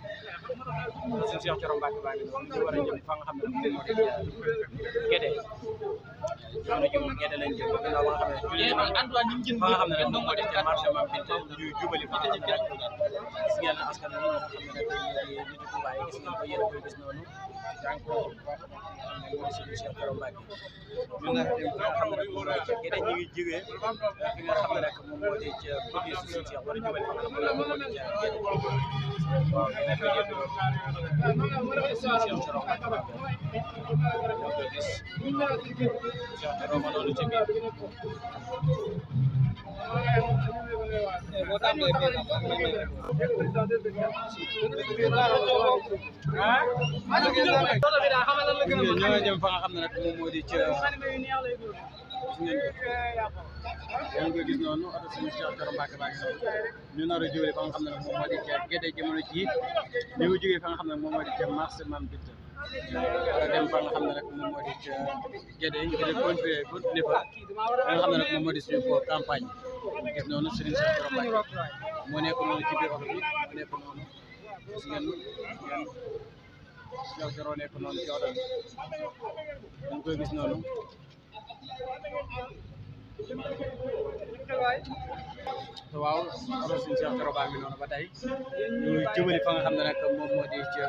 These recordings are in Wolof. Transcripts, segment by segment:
Sëñ Cheikh Thioro Mbacké baa ngi noonu ñu war a jëm fa nga xam ne moom moo di Guédé jamono ji moom Guédé lañ jëm ginnaaw ba nga xam ne julli fa nga xam ne rek moom moo di ca marché Mame Binta ñu jubali fa nga xam ne rek gis ngeen askan wi nga xam ne rek nit yi Touba yi gis ngeen ko yéen a koy gis noonu jàng ko mooy sëñ Cheikh Thioro Mbacké ñu nag dem fi nga xam ne rek moom mooy ca Guédé ñu ngi jógee fi nga xam ne rek moom moo di ca police sëñ Cheikh war a jubali fa nga xam ne moom moo di ca Guédé waaw yéen a koy yëg sëñ Cheikh Thioro Mbacké ñoo koy gis Cheikh Thioro ma noonu ci biir ñoo jëm fa nga xam ne nag moom moo di ca yaa ngi koy gis noonu oto sëñ Cheikh Thioro Mbacké baa ngi noonu ñu nar a jógee fa nga xam ne nag moom moo di ca Guédé jamono ji ñu ngi jógee fa nga xam ne moom moo di ca marché Mame Binta wala dem fa nga xam ne rek moom moo di ca Guédé continué fa nga xam ne rek moom moo di suñu ko campagne gis noonu Serigne Cheikh Thioro Mbacké moo nekk noonu ci biir oto bi moo nekk noonu gis ngeen Cheikh Thioro nekk noonu ci oto bi ñu ngi koy gis noonu waaw oto Serigne Cheikh Thioro baa ngi noonu ba tey ñu jëmali fa nga xam ne rek moom moo di ca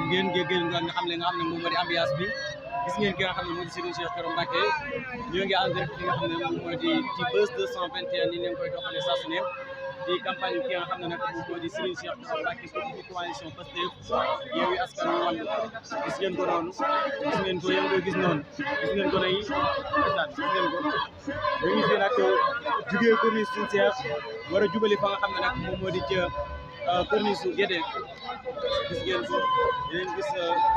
ngeen nga xam ne moom moo di ambiance bi gis ngeen ki nga xam ne moo di Serigne Cheikh Thioro Mbacké ñoo ngi en direct fi nga xam ne moom moo di ci Buzz 221 ni leen koy doxalee saa su ne di campagne ki nga xam ne nag moom moo di Serigne Cheikh Thioro Mbacké ci coalition Pastef Yewwi Askan Wi wàllu gis ngeen ko noonu gis ngeen ko yéen koy gis noonu gis ngeen ko nay ndeysaan gis ngeen ko ñu ngi fi nag jugee corniche Serigne Cheikh war a jubali fa nga xam ne nag moom moo di ca corniche su Guédé gis ngeen ko yéen gis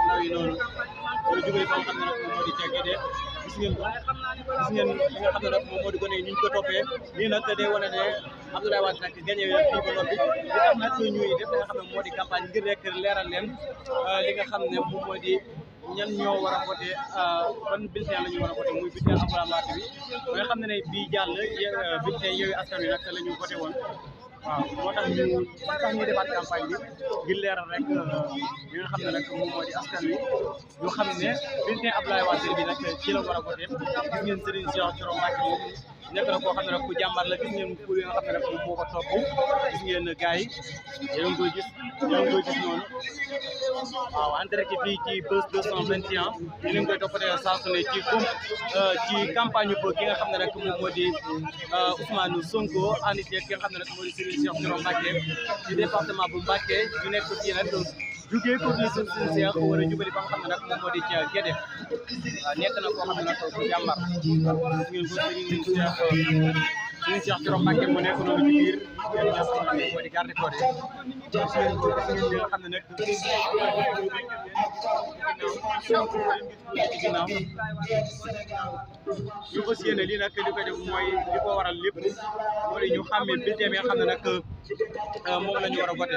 ndaw yi noonu war a jubali fa nga xam ne nag moom moo di ca Guédé gis ngeen ko gis ngeen li nga xam ne nag moom moo di gone yi ñu ko toppee lii nag day wane ne Abdoulaye Wade nag gagné na fii ba noppi li tax nag ñuy def li nga xam ne moo di campagne ngir rek leeral leen li nga xam ne moom moo di ñan ñoo war a voté ban bulletin la ñu war a voté muy bulletin Abdoulaye Wade bi ba nga xam ne bii jàll bulletin Yewwi Askan Wi nag la ñu voté woon waaw moo tax ñu defaat campagne bi ngir leeral rek li nga xam ne nag moom moo di askan wi ñu xam ne bulletin Abdoulaye Wade bi nag ci la war a voté gis ngeen Serigne Cheikh Thioro Mbacké moom nekk na koo xam ne nag ku jàmbar la gis ngeen ku nga xam ne nag moom moo ko topp gis ngeen gars yi yéen a ngi koy gis noonu waaw en direct fii ci Buzz 221 ñu ngi koy toppatee saa su ne ci campagne bu ki nga xam ne rek moom moo di Ousmane Sonko ànd ci ki nga xam ne rek moo di Serigne Cheikh Thioro Mbacké ci département bu Mbacké ñu nekk fii nag jugee ko ni Serigne Cheikh war a jubali ba nga xam ne nag moom moo di ca Guédé nekk na koo xam ne nag ku jàmbar ngeen ko Serigne Cheikh Thioro Mbacké mu nekk noonu ci biir ngeen nga xam ne moo di garde corps yi nga xam ne nag ci ginnaaw ñu ko séenee lii nag li ko def mooy li ko waral lépp moo di ñu xàmmee bulletin bi nga xam ne nag moom la ñu war a voté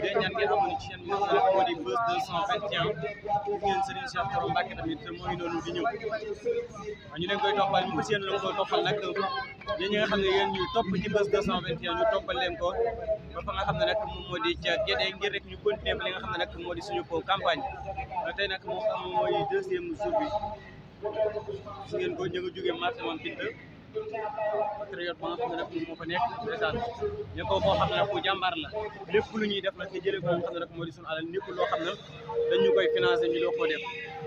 day ñaan ngeen amoon ci chaîne bi nga xam ne moo di Buzz 221 ngeen Serigne Cheikh Thioro Mbacké tamit moo ngi noonu di ñëw ñu leen koy toppal ñu ko séen la koy toppal nag yéen ñi nga xam ne yéen ñu topp ci Buzz 221 ñu toppal leen ko ba fa nga xam ne nag moom moo di ca Guédé ngir rek ñu continuer li nga xam ne nag moo di suñu campagne tey nag moom mooy deuxième jour bi gis ngeen ko ñu ngi jógee marché Mame Binta patriote ba nga xam ne nag moom moo fa nekk ndeysaan ñu ko boo xam ne nag ku jàmbaar la lépp lu ñuy def nag te jëlee ko nga xam ne nag moo di suñu alal lépp loo xam ne dañu koy financé ñu doo ko def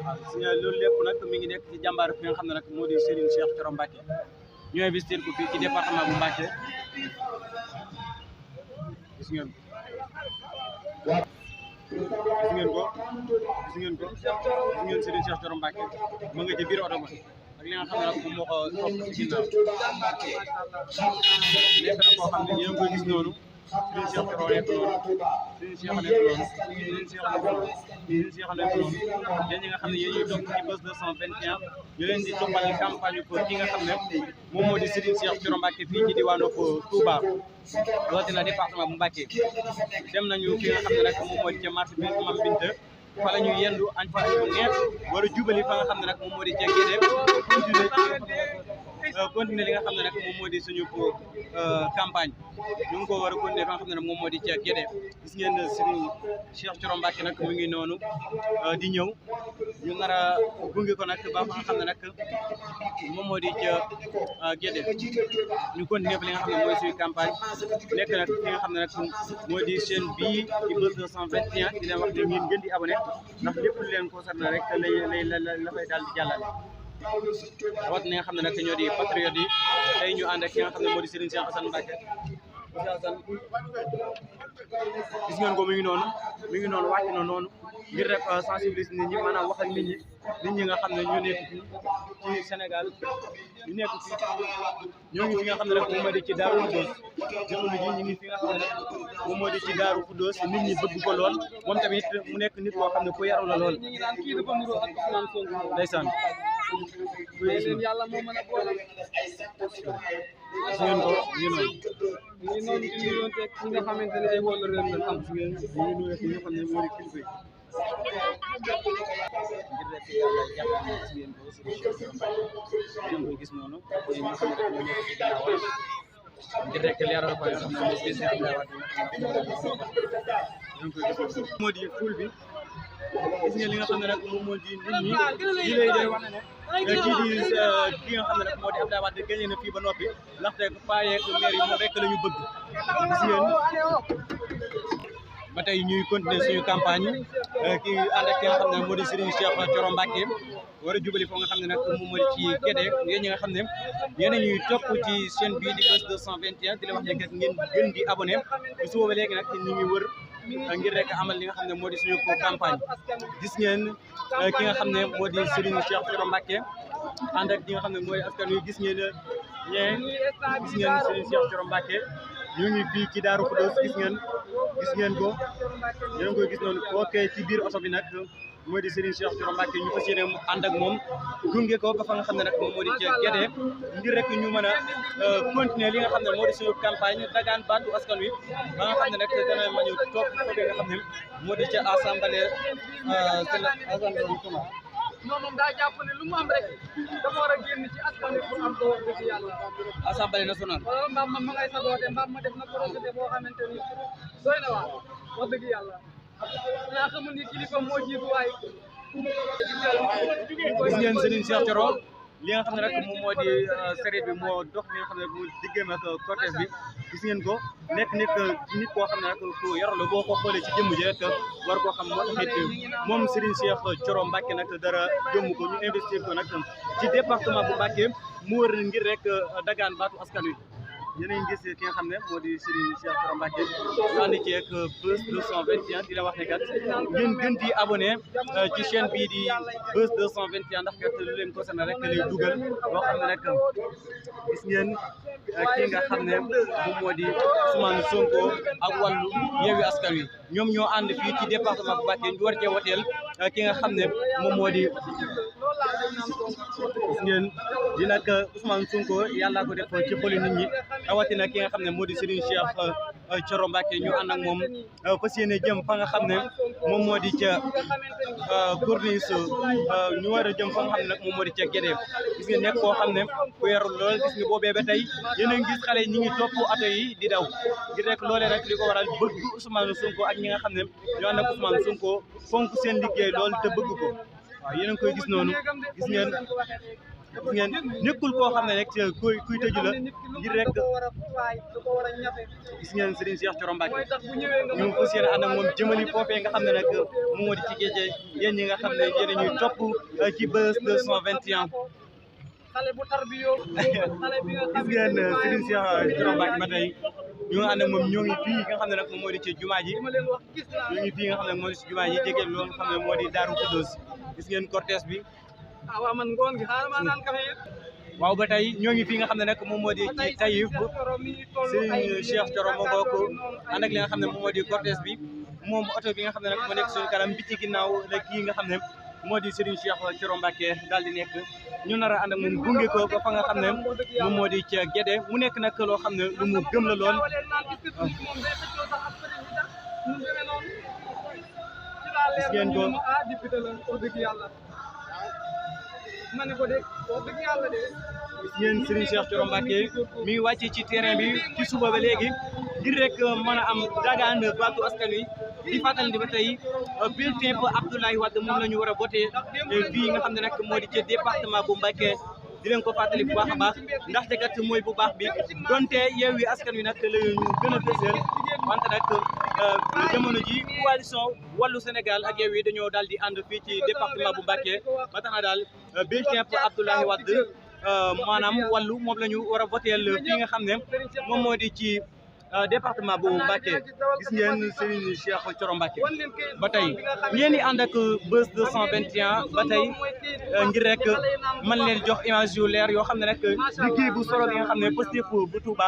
waaw loolu lépp nag mi ngi nekk ci jàmbaar fi nga xam ne nag moo di Serigne Cheikh Thioro Mbacké ñu investir ko fii ci département bu Mbacké gis ngeen gis ngeen ko gis ngeen ko gis ngeen Serigne Cheikh Thioro Mbacké ma nga ci biir oto ba ak li nga xam ne nag moom moo ko topp ci ginnaaw nekk na koo xam ne yéen a ngi koy gis noonu Serigne Cheikh Thioro nekk noonu Serigne Cheikh nekk noonu Serigne Cheikh nekk noonu Serigne Cheikh nekk noonu yéen ñi nga xam ne yéen ñuy topp ci Buzz 221 ñu leen di toppal campagne pour ki nga xam ne moom moo di Serigne Cheikh Thioro Mbacké fii ci diwaanu Touba rawatina département bu Mbacké dem nañu fi nga xam ne nag moom moo di ca marché bi Mame Binta fa la ñu yendu añ fa añ bu neex war a jubali fa nga xam ne nag moom moo di ca Guédé continuer li nga xam ne nag moom moo di suñu campagne ñu ngi ko war a continuer fa nga xam ne nag moom moo di ca Guédé gis ngeen Serigne Cheikh Thioro Mbacké nag mu ngi noonu di ñëw ñu nar a gunge ko nag ba fa nga xam ne nag moom moo di ca Guédé ñu continuer fa li nga xam ne mooy suñu campagne nekk nag fi nga xam ne nag moo di chaîne bii di Buzz 221 di leen wax ne ngeen gën di abonné ndax lépp lu leen concerné rek la fay daal di jàllale wat ni nga xam ne nag ñoo di patriote yi tey ñu ànd ak ki nga xam ne moo di Serigne Cheikh Assane Mbacké gis ngeen ko mi ngi noonu wàcc na noonu ngir rek sensibiliser nit ñi maanaam wax ak nit ñi nga xam ne ñoo nekk fii ci Sénégal ñu nekk fii ñoo ngi fi nga xam ne rek moom moo di ci Daaru Khoudoss jamono ji ñu ngi fi nga xam ne moom moo di ci Daaru Khoudoss nit ñi bëgg ko lool moom tamit mu nekk nit koo xam ne ku yaru la lool ndeysaan yàlla moo mën a boole gis ngeen ko ñu noonu di nuyoon teg ñi nga xamante ne ay wóolu réew mi am gis ngeen ñu ngi nuyu ki nga xam ne moo di kilifa yi ngir rek yàlla jàppal na gis ngeen ko Serigne Cheikh Thioro Mbacké ñu koy gis noonu ñu nga xam ne rek moo nekk ci ginnaaw ngir rek leeral ko nga xam ne mooy président Abdoulaye Wade ñu koy gis moo di ful bi gis ngeen li nga xam ne nag moom moo di nit ñi lii lay day wax ne kii di ki nga xam ne nag moo di Abdoulaye Wade gagné na fii ba noppi ndaxte paa yeeg maire yi moom rek la ñu bëgg gis ngeen ba tey ñuy continuer suñu campagne kii ànd ak ki nga xam ne moo di Serigne Cheikh Thioro Mbacké war a jubali foo nga xam ne nag moom moo di ci Guédé yéen ñi nga xam ne yéen a ñuy topp ci chaîne bii di Buzz 221 di la wax ne kat ngeen gën di abonné bi su boobaa léegi nag ñu ngi wër ngir rek amal li nga xam ne moo di suñu campagne gis ngeen ki nga xam ne moo di Serigne Cheikh Thioro Mbacké ànd ak ki nga xam ne mooy askan wi gis ngeen Serigne Cheikh Thioro Mbacké ñu ngi fii ci Daaru Khoudoss gis ngeen ko yéen koy gis noonu ok ci biir oto bi nag moo di Serigne Cheikh Thioro Mbacké ñu fas yéene mu ànd ak moom gunge ko ba fa nga xam ne nag moom moo di ca Guédé ngir rek ñu mën a continuer li nga xam ne moo di suñu campagne dagaan baatu askan wi ba nga xam ne nag dana ma ñu topp foofu nga xam ne moo di ca assemblée moom daa jàpp ne lu mu am rek dafa war a génn ci askan wi pour am ko wax dëgg yàlla assemblée nationale wala mbaam ma ngay saboote mbaam ma def na projet boo xamante ni doy na waar wax dëgg yàlla naa xamul ni kilifa moo jiitu waay gis ngeen Serigne Cheikh Thioro li nga xam ne rek moom moo di sareet bi moo dox li nga xam ne mu diggéem ak cortège bi gis ngeen ko nekk nit koo xam ne rek ku yaru la boo ko xoolee ci jëmm ji rek war koo xam moo tax it moom Serigne Cheikh Thioro Mbacké nag dara jëmm ko ñu investir ko nag ci département bu Mbacké mu wër ngir rek dagaan baatu askan wi yéen a ngi gis ki nga xam ne moo di Serigne Cheikh Thioro Mbacké ànd ci ak Buzz 221 di la wax ne kat ngeen gën di abonné ci chaîne bii di Buzz 221 ndax kat lu leen concerné rek lay dugal loo xam ne rek gis ngeen ki nga xam ne moom moo di Ousmane Sonko ak wàllu Yewwi Askan Wi ñoom ñoo ànd fii ci département bu Mbacké ñu war cee woteel ki nga xam ne moom moo di gis ngeen di nag Ousmane Sonko yàlla ko def ci xoli nit ñi rawatina ki nga xam ne moo di Serigne Cheikh Thioro Mbacké ñu ànd ak moom fas yéene jëm fa nga xam ne moom moo di ca corniche ñu war a jëm fa nga xam ne nag moom moo di ca Guédé gis nga nekk koo xam ne ku yarul lool gis nga boobee ba tey yéen a ngi gis xale ñi ngi topp oto yi di daw ngir rek loolee rek li ko waral bëgg Ousmane Sonko ak ñi nga xam ne ñoo ànd ak Ousmane Sonko fonk seen liggéey lool te bëgg ko waaw yéen a ngi koy gis noonu gis ngeen nekkul koo xam ne rek kuy tëju la ngir rek gis ngeen Serigne Cheikh Thioro Mbacké ñu fas yéene ànd ak moom jëmali foofee nga xam ne nag moom moo di ci Guédé yéen ñi nga xam ne yéen a ñuy topp ci Buzz 221 gis ngeen Serigne Cheikh Thioro Mbacké ba tey ñu ngi ànd ak moom ñoo ngi fii nga xam ne nag moom moo di ci jumaa ji ñoo ngi fii nga xam ne moo di ci jumaa ji jege loo nga xam ne moo di Daaru Khoudoss gis ngeen cortège bi waaw man ngoon gi xaaral maa naan café waaw ba tey ñoo ngi fi nga xam ne nag moom moo di ci Taïf Serigne Cheikh Thioro moo bokk ànd ak li nga xam ne moom moo di cortège bi moom oto bi nga xam ne nag moo nekk suñu kanam bi ci ginnaaw la kii nga xam ne moo di Serigne Cheikh Thioro Mbacké daal di nekk ñu nar a ànd ak moom gunge ko ba fa nga xam ne moom moo di ca Guédé mu nekk nag loo xam ne lu mu gëm la lool. gis ngeen ko gis ngeen Serigne Cheikh Thioro Mbacké mi ngi wàcc ci terrain bi ci suba ba léegi ngir rek mën a am dagaan baatu askan wi di fàttali di ba tey bulletin bu Abdoulaye Wade moom la ñu war a voté fii nga xam ne nag moo di ci département bu Mbacké di leen ko fàttali bu baax a baax ndaxte kat mooy bu baax bi donte Yewwi Askan Wi nag la ñu gën a fësal wante nag jamono ji coalition Wallu Sénégal ak Yewwi dañoo daal di ànd fii ci département bu Mbacké ba tax na daal bulletin bu Abdoulaye Wade maanaam wàllu moom la ñu war a voté fii nga xam ne moom moo di ci département bu Mbacké gis ngeen Serigne Cheikh Thioro Mbacké ba tey ngeen di ànd ak Buzz 221 ba tey ngir rek man leen jox image yu leer yoo xam ne nag liggéey bu solo bi nga xam ne Pastef bu Touba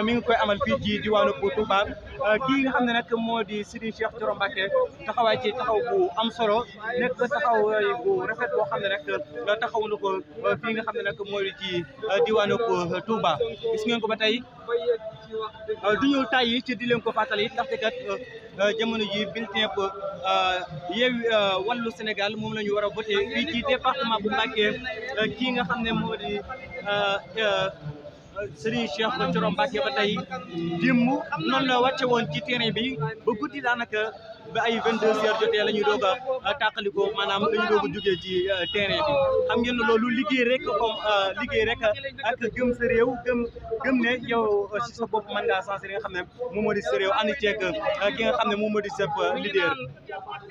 mi ngi koy amal fii ci diwaanu bu Touba kii nga xam ne nag moo di Serigne Cheikh Thioro Mbacké taxawaay ci taxaw bu am solo nekk taxaw bu rafet boo xam ne nag taxaw na ko fii nga xam ne nag moo di ci diwaanu bu Touba gis ngeen ko ba tey du ñu tàyyi ci di leen ko fàttali ndaxte kat jamono ji bulletin bu Yewwi Wallu Sénégal moom la ñu war a voté fii ci département bu Mbacké kii nga xam ne moo di Serigne Cheikh Thioro Mbacké ba tey démb noonu la wàcce woon ci terrain bi ba guddi daanaka ba ay 22 heures jotee la ñu doog a tàqalikoo maanaam la ñu doog a jugee ci terrain bi xam ngeen ne loolu liggéey rek comme liggéey rek ak gëm sa réew gëm ne yow si sa bopp mën ngaa sensé li nga xam ne moom moo di sa réew ànd ceeg ki nga xam ne moom moo di sëb leader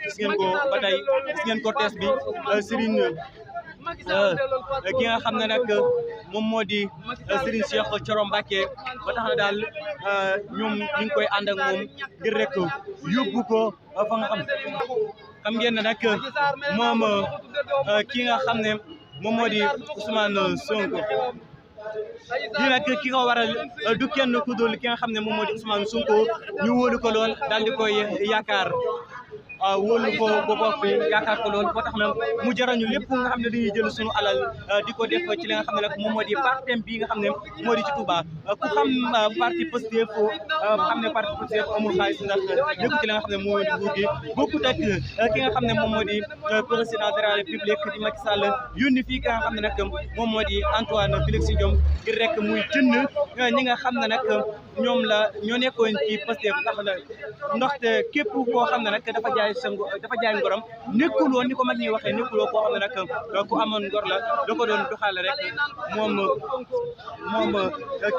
gis ngeen ko ba tey gis ngeen cortège bi Serigne ki nga xam ne nag moom moo di Serigne Cheikh Thioro Mbacké ba tax na daal ñoom ñu ngi koy ànd ak moom ngir rek yóbbu ko fa nga xam ngeen ne nag moom ki nga xam ne moom moo di Ousmane Sonko lii nag ki ko waral du kenn ku dul ki nga xam ne moom moo di Ousmane Sonko ñu wóolu ko lool daal di koy yaakaar wóolu ko ba bopp yaakaar ko loolu boo tax na mu jarañu lépp nga xam ne dañuy jël suñu alal di ko def ci li nga xam ne nag moom moo di partem bi nga xam ne moo di ci Touba ku xam parti Pastef xam ne parti Pastef amul xaalis ndax lépp ci li nga xam ne moo di nguur gi bokkut ak ki nga xam ne moom moo di président de la République di Macky Sall yónni fii ki nga xam ne nag moom moo di Antoine Félix Diome ngir rek muy jënd ñi nga xam ne nag ñoom la ñoo nekkoon ci Pastef ndaxte képp koo xam ne nag dafa jaay ngoram nekkul woon ni ko mag ñi waxee nekkul woon koo xam ne nag ku amoon ngor la da ko doon doxale rek moom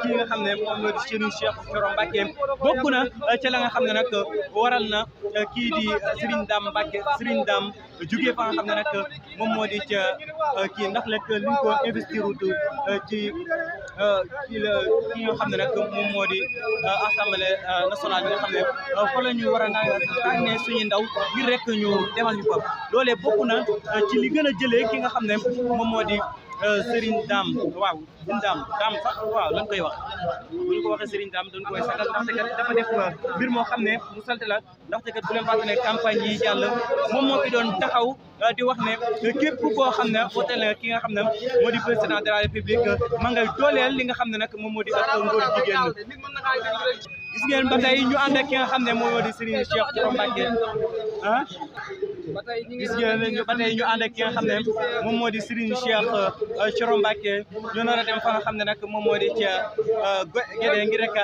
kii nga xam ne moom la di Serigne Cheikh Thioro Mbacké bokk na ca la nga xam ne nag waral na kii di Serigne Dame Mbacké Serigne Dame jugee fa nga xam ne nag moom moo di ca kii ndax rek liñ ko investir wut ci kii nga xam ne nag moom moo di assemblée nationale bi nga xam ne fa la ñu war a ne suñu ndaw ngir rek ñu demal ñu fa loolee bokk na ci li gën a jëlee ki nga xam ne moom moo di Serigne Dame waaw Serigne Dame sax waaw lañ koy wax bu ñu ko waxee Serigne Dame dañ koy sagal ndaxte kat dafa def mbir moo xam ne mu salte la ndaxte kat bu leen fàtte ne campagne yi jàll moom moo fi doon taxaw di wax ne képp koo xam ne votel ki nga xam ne moo di président de la République ma ngay dooleel li nga xam ne nag moom moo di ak ngóor jigéen gis ngeen ba tey ñu ànd ak ki nga xam ne moom moo di Serigne Cheikh Thioro Mbacké gis ngeen ba tey ñu ànd ak ki nga xam ne moom moo di Serigne Cheikh Thioro Mbacké ñu nar a dem fa nga xam ne nag moom moo di ca Guédé ngir rek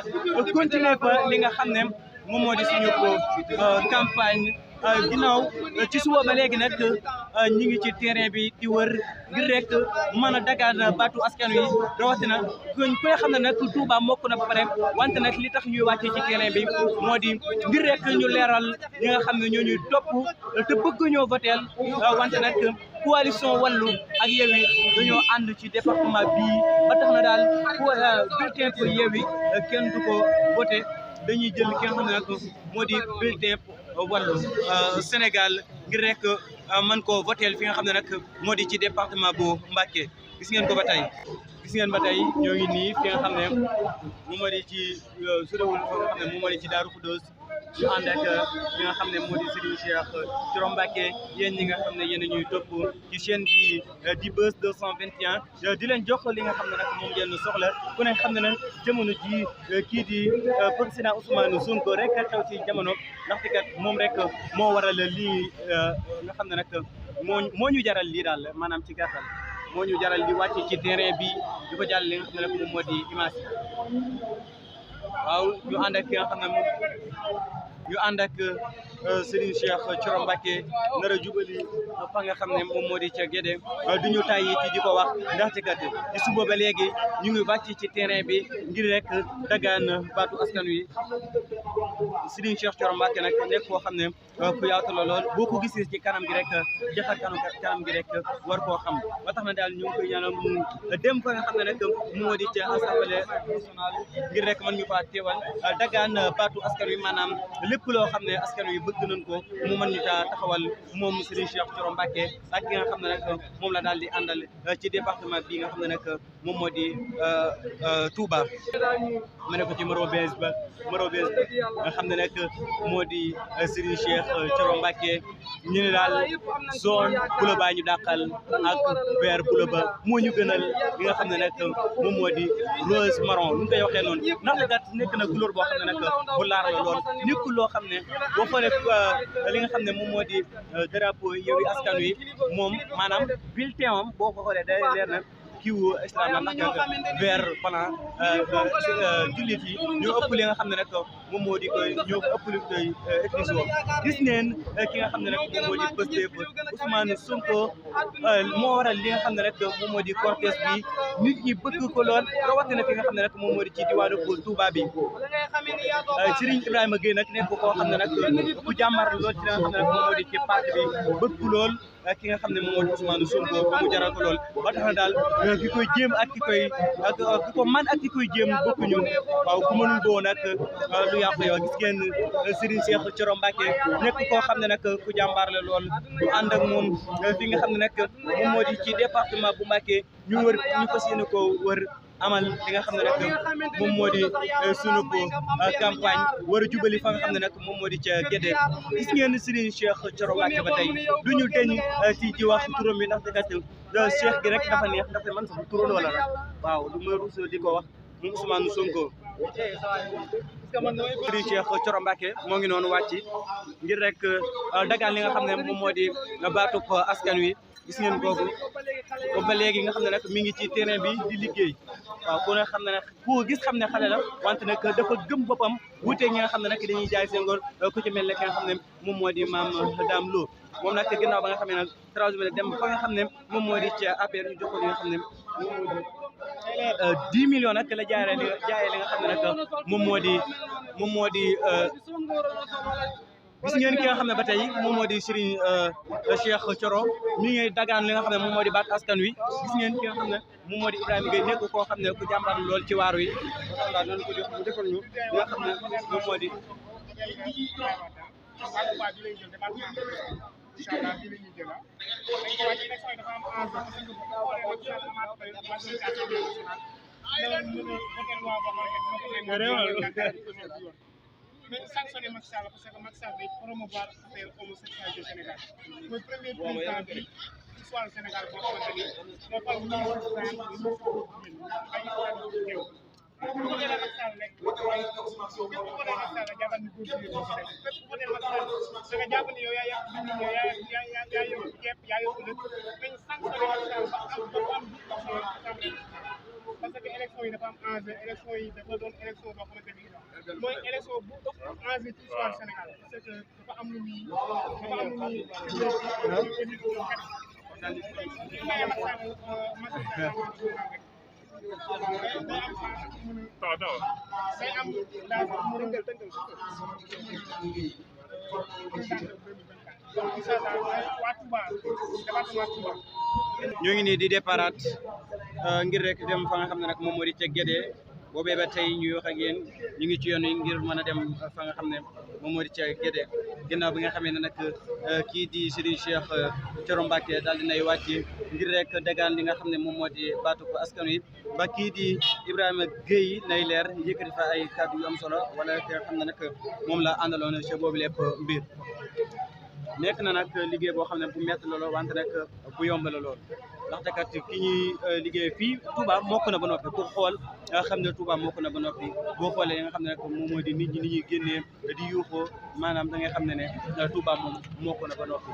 continuer fa li nga xam ne moom moo di suñu campagne ginnaaw ci suba ba léegi nag ñi ngi ci terrain bi di wër ngir rek mën a dagaan baatu askan wi rawatina kuñ koy xam ne nag Touba mokk na ba pare wante nag li tax ñuy wàccee ci terrain bi moo di ngir rek ñu leeral ñi nga xam ne ñoo ñuy topp te bëgg ñoo voteel wante nag coalition Wallu ak Yewwi dañoo ànd ci département bii ba tax na daal bulletin pour Yewwi kenn du ko voté dañuy jël ki nga xam ne nag moo di bulletin Wallu Sénégal ngir rek mën koo voteel fi nga xam ne nag moo di ci département bu Mbacké gis ngeen ko ba tey ñoo ngi nii fi nga xam ne moom moo di ci sorewul fa nga xam ne moom moo di ci Daaru Xudoos ñu ànd ak ñi nga xam ne moo di Serigne Cheikh Thioro Mbacké yéen ñi nga xam ne yéen a ñuy topp ci chaîne bi di Buzz 221 di leen jox li nga xam ne nag moom ngeen soxla ku ne xam ne nag jamono ji kii di président Ousmane Sonko rek xew ci jamono ndaxte kat moom rek moo waral lii nga xam ne nag moo ñu jaral lii daal maanaam ci gàttal moo ñu jaral di wàcc ci terrain bi di ko jàll li nga xam ne nag moom moo di image waaw ñu ànd ak ki nga xam ne moom ñu ànd ak Serigne Cheikh Thioro Mbacké nar a jubali fa nga xam ne moom moo di ca Guédé du ñu tàyyi ci di ko wax ndaxte kat ci suba ba léegi ñu ngi wàcc ci terrain bi ngir rek dagaan baatu askan wi Serigne Cheikh Thioro Mbacké nag nekk koo xam ne ku yaatu la lool boo ko gisee ci kanam gi rek jaxar kanam gi rek war koo xam ba tax na daal ñu ngi koy ñaanal mu dem fa nga xam ne nag moo di ca Assemblée nationale ngir rek mën ñu faa teewal dagaan baatu askan wi maanaam lépp loo xam ne askan wi bëgg nañ ko mu mën ñu caa taxawal moom Serigne Cheikh Thioro Mbacké ak ki nga xam ne nag moom la daal di àndal ci département bi nga xam ne nag moom moo di Touba ma ne ko ci Maro Bees ba nga xam ne nag moo di Serigne Cheikh Thioro Mbacké ñu ne daal zone bleu ba ñu dàqal ak vert bleu ba moo ñu gënal li nga xam ne nag moom moo di rose marron lu ñu koy waxee noonu ndax kat nekk na couleur boo xam ne nag bu laar la lool nekkul loo xam ne boo xoolee li nga xam ne moom moo di drapeau Yewwi Askan Wi moom maanaam bulletin am boo ko xoolee day leer na kiiwu islam la ndax vert blanc jullit yi ñoo ëpp li nga xam ne nag moom moo di koy ñoo ëpp li koy écrition gis neen ki nga xam ne nag moom moo di Pastef Ousmane Sonko moo waral li nga xam ne rek moom moo di cortège bi nit ñi bëgg ko lool rawatina fi nga xam ne nag moom moo di ci diwaanu Touba bi Serigne Ibrahima Gueye nag nekk koo xam ne nag ku jàmbar lool ci li nga xam ne nag moom moo di ci parti bi bëgg lool ki nga xam ne moom moo di Ousmane Sonko ba mu jaral ko lool ba tax na daal ki koy jéem ak ki ko man ak ki koy jéem bokkuñu waaw ku mënul boo nag lu yàqu yow gis ngeen Serigne Cheikh Thioro Mbacké nekk koo xam ne nag ku jàmbaar la lool ñu ànd ak moom fi nga xam ne nag moom moo di ci département bu Mbacké ñu fas yéene ko wër amal li nga xam ne nag moom moo di sunu campagne war a jubali fa nga xam ne nag moom moo di ca Guédé gis ngeen Serigne Cheikh Thioro Mbacké ba tey du ñu deñ ci wax turam bi ndaxte kat Cheikh gi rek dafa neex ndaxte man sax turandoo la rek waaw du ma ruus di ko wax moom Ousmane Sonko Serigne Cheikh Thioro Mbacké moo ngi noonu wàcc ngir rek dagaan li nga xam ne moom moo di baatub askan wi gis ngeen kooku ba léegi nga xam ne nag mi ngi ci terrain bi di liggéey waaw ku ne xam ne nag ku gis xam ne xale la wante nag dafa gëm boppam wuuteeg ñi nga xam ne nag dañuy jaay seen ngor ku ci mel ne ki nga xam ne moom moo di Mame Dame Lo moom nag ginnaaw ba nga xam ne nag transhumé dem fa nga xam ne moom moo di ci APR ñu jox ko li nga xam ne moom moo di 10 millions nag la jaayee li nga xam ne nag moom moo di gis ngeen ki nga xam ne ba tey moom moo di Serigne Cheikh Thioro mi ngi dagaan li nga xam ne moom moo di baat askan wi gis ngeen ki nga xam ne moom moo di Ibrahima Gueye nekk koo xam ne ku jàmbaar lool ci waar wi voilà noonu ko jox mu defal ñu li nga xam ne moom moo di mais sanctionné Macky Sall parce que Macky Sall day promouvoir affaire homosexualité du Sénégal mooy premier président bi histoire Sénégal boo xamante ni moo fal ministre ay bu ko defee Macky Sall rek képp ku ko dee Macky Sall jàppal ni góor jigéen ñi si def képp ku ko dee Macky Sall da nga jàpp ni yow yaa yàq nit ñi yaa yóbbu ceeb yaa yóbbu lépp dañ sanctionné Macky Sall ba am parce que élection yi dafa am enjeu élection yi dafa doon élection boo xamante ni mooy élection bu ëpp enjeu ci histoire Sénégal parce que dafa am lu muy ñoo ngi nii di déparaat ngir rek dem fa nga xam ne nag moom moo di ca Guédé boobee ba tey ñuy wax ak yéen ñu ngi ci yoon yi ngir mën a dem fa nga xam ne moom moo di ca Guédé ginnaaw bi nga xamee ne nag kii di Serigne Cheikh Thioro Mbacké daal dinay wàcc ngir rek dagaan li nga xam ne moom moo di baatu ko askan wi ba kii di Ibrahima Gueye nay leer yëkkati fa ay kàddu yu am solo wala ki nga xam ne nag moom la àndaloon ci boobu lépp mbir nekk na nag liggéey boo xam ne bu métti la lool wante nag bu yomb la lool ndaxte kat ki ñuy liggéey fii Touba mokk na ba noppi ku xool xam ne Touba mokk na ba noppi boo xoolee nga xam ne nag moom moo di nit ñi ni ñuy génnee di yuuxoo maanaam da ngay xam ne Touba moom mokk na ba noppi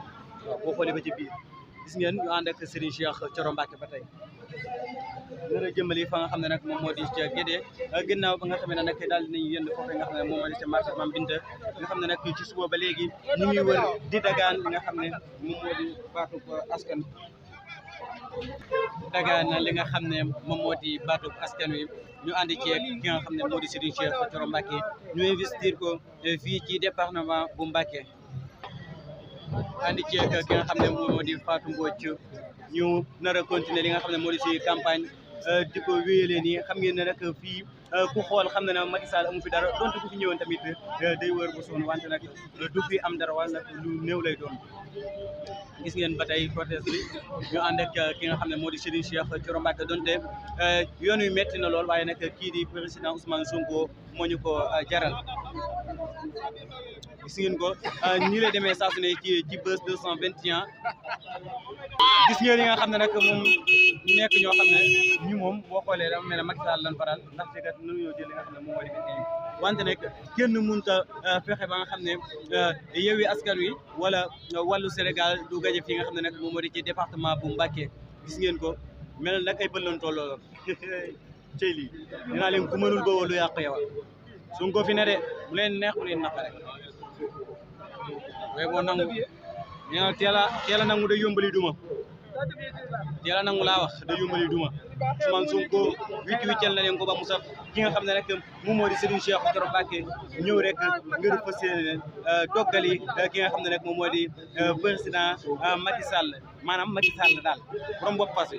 waaw boo xoolee ba ci biir gis ngeen ñu ànd ak Serigne Cheikh Thioro Mbacké ba tey nar a jëmali fa nga xam ne nag moom moo di ca Guédé ginnaaw ba nga xam ne nag daal dinañu yënd foofu nga xam ne moom moo di ca marché Mame Binta nga xam ne nag ci suba ba léegi ñu ngi wër di dagaan li nga xam ne moom moo di baatu askan dagaan li nga xam ne moom moo di baatu askan wi ñu ànd ceeg ki nga xam ne moo di Serigne Cheikh Thioro Mbacké ñu investir ko fii ci département bu Mbacké ànd ceeg ki nga xam ne moom moo di Fatou Mbodj ñu nar a continuer li nga xam ne moo di si campagne di ko wéyale nii xam ngeen ne rek fii ku xool xam ne Macky Sall amu fi dara donte ku fi ñëwoon tamit day wër bu sonn wante nag du fi am dara wala nag lu néew lay doon gis ngeen ba tey cortège bi ñu ànd ak ki nga xam ne moo di Serigne Cheikh Thioro Mbacké donte yoon wi metti na lool waaye nag kii di président Ousmane Sonko moo ñu ko jaral gis ngeen ko nii lay demee saa su ne ci Buzz 221 gis ngeen yi nga xam ne nag moom nekk ñoo xam ne ñu moom boo xoolee dafa mel ne Macky Sall lan faral ndaxte kat mënuñoo jël li nga xam ne moom moo di wante nag kenn mënut a fexe ba nga xam ne Yewwi Askan Wi wala wàllu Sénégal du gaje fi nga xam ne nag moom moo di ci département bu Mbacké gis ngeen ko mel nag ay bët lañ tolloo cey lii dinaa leen ku mënul ba lu yàq yow suñ ko fi ne de bu leen neex bu leen naqare waaye boo nangu nee na teel a nangu day yombali duma teel a nangu laa wax day yombali duma Ousmane Sonko wiccal na leen ko ba mu saf ki nga xam ne rek moom moo di Serigne Cheikh Thioro Mbacké ñëw rek ngir fas yéene doggali ki nga xam ne rek moom moo di président Macky Sall maanaam Macky Sall daal borom bopp fas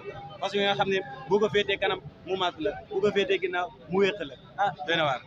yi nga xam ne boo ko féetee kanam mu maat la boo ko féetee ginnaaw mu wéq la ah doy na waar